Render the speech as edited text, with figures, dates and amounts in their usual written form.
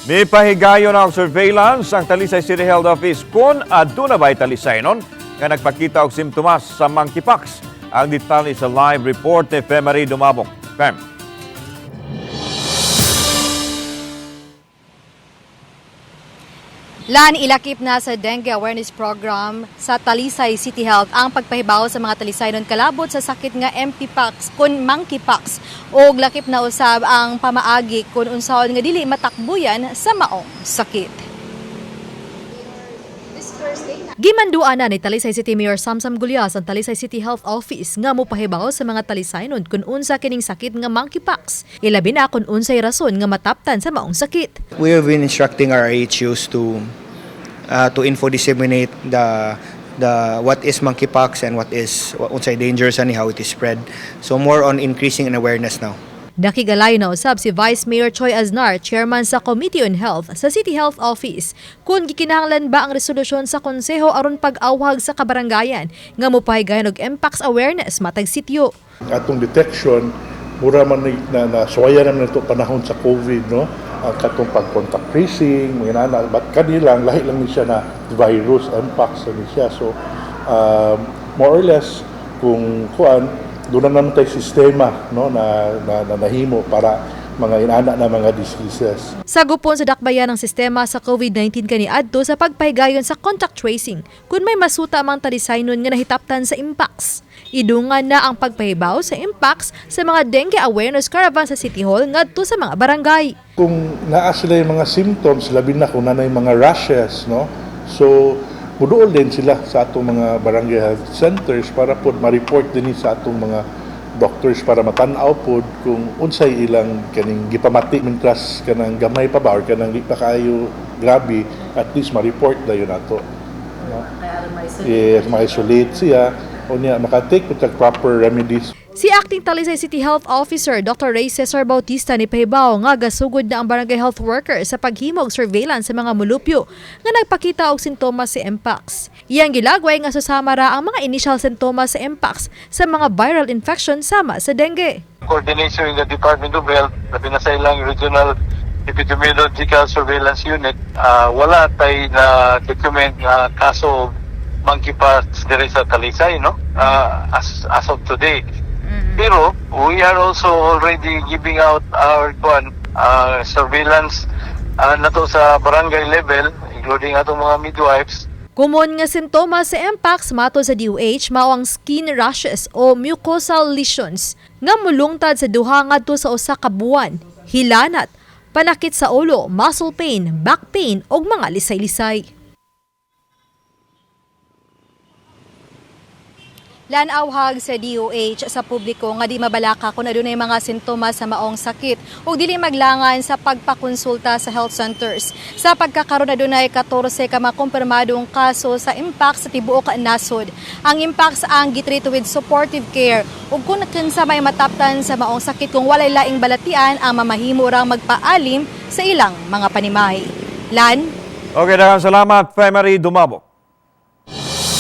Mipahigayon ang surveillance ang Talisay City Health Office kung aduna ba'y Talisaynon nga nagpakita og simptomas sa monkeypox. Ang detalye sa live report ni Femary Dumabok. Fem. Lan, ilakip na sa Dengue Awareness Program sa Talisay City Health ang pagpahibaw sa mga Talisaynon kalabot sa sakit nga Mpox kun monkeypox ug lakip na usab ang pamaagi kung unsaon nga dili matakbuyan sa maong sakit. Gimanduan na ni Talisay City Mayor Samsam Gullas ang Talisay City Health Office nga mopahibaw sa mga Talisaynon kung unsa kining sakit nga monkeypox. Ilabi na kung unsay rason nga mataptan sa maong sakit. We have been instructing our IHUs to info disseminate the what is monkeypox and what is unsay dangers and how it is spread. So more on increasing an awareness now. Nakigalay na usab si Vice Mayor Choi Aznar, chairman sa Committee on Health sa City Health Office, kung gikinahanglan ba ang resolusyon sa konseho aron pag-awhag sa kabarangayan nga mopahigayon og Mpox awareness matag sityo. Atong detection mura man ni, na suwaya naman ito panahon sa COVID, no, ang katong pag contact tracing, mga nana, but kanilang lahi lang ni siya na virus, mpox ni siya. So more or less kung kuan, doon na naman tayo sistema, no, na nahimo para mga inana na mga diseases. Sagupon sa dakbayan ng sistema sa COVID-19 kaniadto sa pagpahigayon sa contact tracing kung may masuta mang Talisaynon nga nahitaptan sa Mpox. Idungan na ang pagpahibaw sa Mpox sa mga dengue awareness caravan sa City Hall ngadto sa mga barangay. Kung naa sila yung mga symptoms, labi na kung nanay mga rashes, no, so muduol din sila sa atong mga barangay health centers para pod ma-report din sa atong mga doctors para matan-aw pod kung unsay ilang kaning gipamati mintras kanang gamay pa ba or kanang di pa kaayo grabe, at least ma-report dayon nato, no? Yes, ma-isolate siya o niya maka-take pod tag proper remedies. Si Acting Talisay City Health Officer Dr. Ray Cesar Bautista ni pahibaw nga gasugod na ang barangay health worker sa paghimog surveillance sa mga mulupyo nga nagpakita og sintomas sa Mpox. Iyang gilagway nga susama ra ang mga initial sintomas sa Mpox sa mga viral infection sama sa dengue. Coordination with the Department of Health, labi na sa ilang Regional Epidemiological Surveillance Unit, wala tay na document nga kaso of monkeypox diri sa Talisay, no? As of today. Pero we are also already giving out our kuan surveillance nato sa barangay level, including atong mga midwives. Common nga sintomas sa Mpox matod sa DOH mao ang skin rashes o mucosal lesions nga mulungtad sa 2 ngadto sa 1 ka buwan, hilanat, panakit sa ulo, muscle pain, back pain ug mga lisay-lisay. Lanawhag sa DOH sa publiko nga di mabalaka kung adunay mga sintomas sa maong sakit ug dili maglangan sa pagpakonsulta sa health centers. Sa pagkakaron, adunay 14 ka makumpirmadong kaso sa Mpox sa tibuok nasod. Ang Mpox ang gitreat with supportive care ug kung kinsa may mataptan sa maong sakit kung walay laing balatian ang mamahimo rang magpaalim sa ilang mga panimahi. Lan. Okay, daghang salamat, Femary Dumabok.